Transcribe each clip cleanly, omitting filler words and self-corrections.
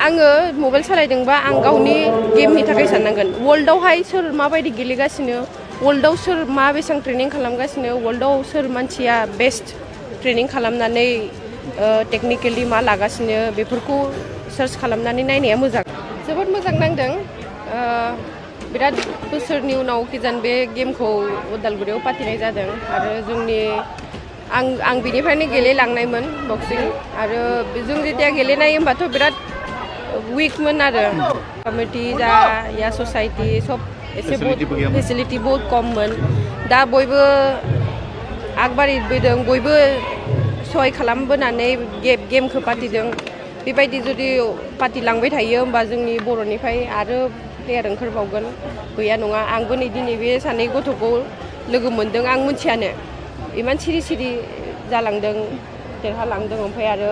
आङो मबाइल सालायदोंबा आं गावनि गेमनि थाखाय साननांगोन वर्ल्डआवहाय सोर माबायदि गेलेगासिनो वर्ल्डआव सोर मा बेसेबां ट्रेनिं खालामगासिनो वर्ल्डआव सोर मानसिया बेस्ट ट्रेनिं खालामनानै टेक्निकेलि मा लागासिनो बेफोरखौ सार्च खालामनानै नायनाया मोजां जोबोद मोजां नांदों बिराद बोसोरनि उनाव किजान बे गेमखौ उदालगुरियाव फाथिनाय जादों आरो जोंनि आं बिनिफ्रायनो गेलेलांनायमोन बक्सिं आरो जों जेतिया गेलेनाय होमबाथ' बिराद वीकमोन आरो कमिटि जा या ससाइटि सब एसे फेसिलिटि बहुत खममोन दा बयबो आगबारिबोदों बयबो सहाय खालामबोनानै गेमखौ फाथिदों बेबायदि जुदि फाथिलांबाय थायो होमबा जोंनि बर'निफ्राय आरो प्लेयार ओंखारबावगोन गैया नङा आंबो नै दिनै बे सानै गथ'खौ लोगो मोनदों आं मिथियानो इमान सिरि सिरि जालांदों देरहालांदों ओमफ्राय आरो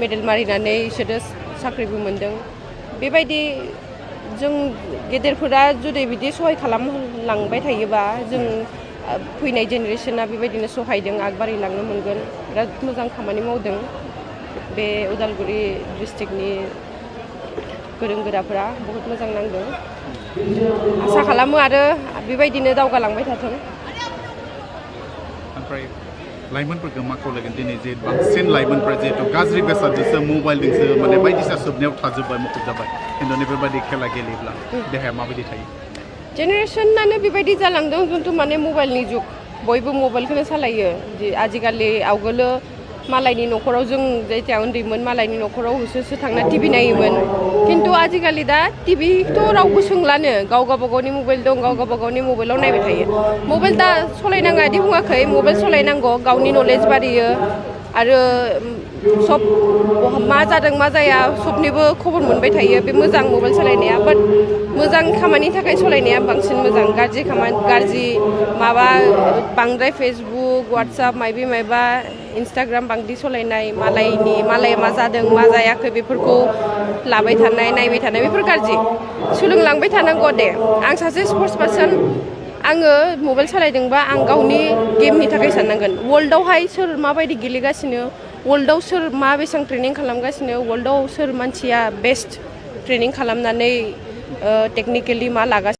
मेडेल मारिनानै बिसोरो साख्रिबो मोनदों बेबायदि जों गेदेरफोरा जुदि बिदि सहाय खालामलांबाय थायोबा जों फैनाय जेनेरेशना बेबायदिनो सहायदों आगबारिलांनो मोनगोन बिराद मोजां खामानि मावदों बे उदालगुरि डिस्ट्रिक्टनि गोरों गोराफोरा बहुत मोजां नांदों आसा खालामो आरो बेबायदिनो दावगालांबाय थाथों ओमफ्राय लाइमोनफोरखौ मा खावलायगोन दिनै जे बांसिन लाइमोनफोरा जिहेतु गाज्रि बेसादजोंसो मबाइलजोंसो माने बायदिसिना सोबनायाव थाजोब्बाय मुखुब जाबाय खिन्थु बेफोरबायदि खेला गेलेयोब्ला देहाया माबायदि थायो जेनेरेशनानो बेबायदि जालांदों जिथु माने मबाइलनि जुग बयबो मबाइलखौनो सालायो आजिखालि आवगोलो मालायनि न'खराव जों जेथिया उन्दैमोन मालायनि न'खराव होसोसो थांना टिभि नायोमोन खिन्थु आजिखालि दा टिभिथ' रावबो सोंलानो गाव गावबागावनि मबाइल दं गाव गावबागावनि मबाइलाव नायबाय थायो मबाइल दा सलायनाङा बिदि बुङाखै मबाइल सलायनांगौ गावनि नलेज बारियो आरो सब मा जादों मा जाया सबनिबो खबर मोनबाय थायो बे मोजां मबाइल सालायनाया बाट मोजां खामानिनि थाखाय सलायनाया बांसिन मोजां गाज्रि माबा बांद्राय फेसबुक वाट्सएप मायबा इन्स्टाग्राम बांद्राय सलायनाय मालाया मा जादों मा जायाखै बेफोरखौ लाबाय थानाय नायबाय थानाय बेफोर गाज्रि सोलोंलांबाय थानांगौ दे आं सासे स्पर्ट्स पार्सन आङो मबाइल सालायदोंबा आं गावनि गेमनि थाखाय साननांगोन वर्ल्डआवहाय सोर माबायदि गेलेगासिनो वर्ल्डआव सोर मा बेसेबां ट्रेनिं खालामगासिनो वर्ल्डआव सोर मानसिया बेस्ट ट्रेनिं खालामनानै टेक्निकेलि मा लागासिनो